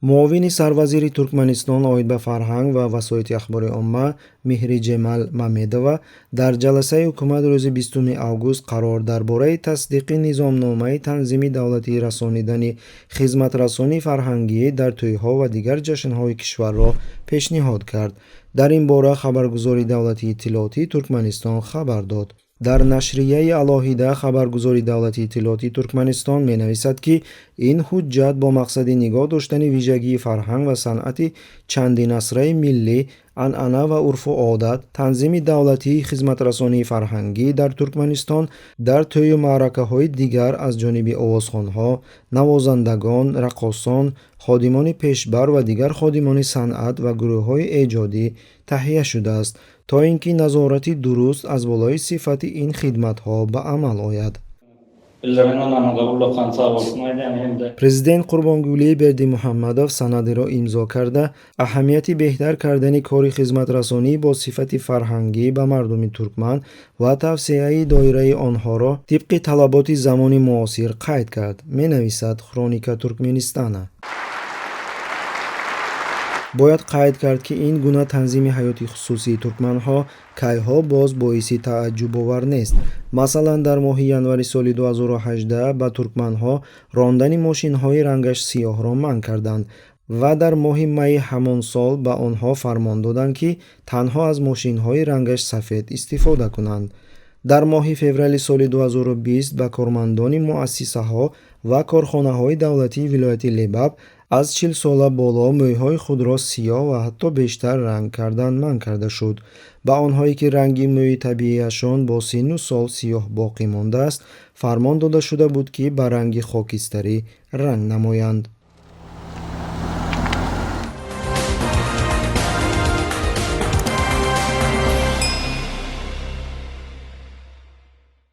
Муовини сарвазири Туркманистон оид ба фарҳанг ва васоити ахбори омма Меҳриҷемал Мамедова дар ҷаласаи ҳукумат рӯзи 20 август қарор дар бораи тасдиқи низомномаи танзими давлатии расонидани хизматрасонии фарҳангӣ дар тӯйҳо ва дигар ҷашнҳои кишварро пешниҳод кард. Дар ин бора хабаргузории давлатии иттилоотии Туркманистон хабар дод. Дар нашрияи алоҳида хабаргузории давлатии иттилоотии Туркманистон менависад, ки ин ҳуҷҷат бо мақсади нигоҳ доштани вижагии фарҳанг ва санъати чандинасраи миллӣ, анъана ва урфу одат, танзими давлатии хизматрасонии фарҳангӣ дар Туркманистон дар тӯю маъракаҳои дигар аз ҷониби овозхонҳо, навозандагон, раққосон, ходимони пешбар ва дигар ходимони санъат ва гурӯҳҳои эҷодӣ таҳия шудааст, то ин ки назорати дуруст аз болои сифати ин хидматҳо ба амал ояд. Bildiren ynamyňyza ullakan sag bolsun aýdýan hem-de Президент Қурбонгулӣ Бердимуҳаммадов санадеро имзо карда, аҳамияти беҳтар кардани кори хизматрасонӣ бо сифати фарҳангӣ ба мардуми туркман ва тавсеаи доираи онҳоро тибқи талаботи замони муосир қайд кард, менависад «Хроника Туркменистана». Бояд қайд кард, ки ин гуна танзими ҳаёти хусусии туркманҳо кайҳо боз боиси тааҷҷубовар нест. Масалан, дар моҳи январи соли 2018 ба туркманҳо рондани мошинҳои рангаш сиёҳро манъ карданд ва дар моҳи майи ҳамон сол ба онҳо фармон доданд, ки танҳо аз мошинҳои рангаш сафед истифода кунанд. Дар моҳи феврали соли 2020 ба кормандони муассисаҳо ва корхонаҳои давлатии вилояти Лебаб аз 40-сола боло мӯйҳои худро сиёҳ ва ҳатто бештар ранг кардан манъ карда шуд. Ба онҳое, ки ранги мӯи табиияшон бо синну сол сиёҳ боқӣ мондааст, фармон дода шуда буд, ки ба ранги хокистарӣ ранг намоянд.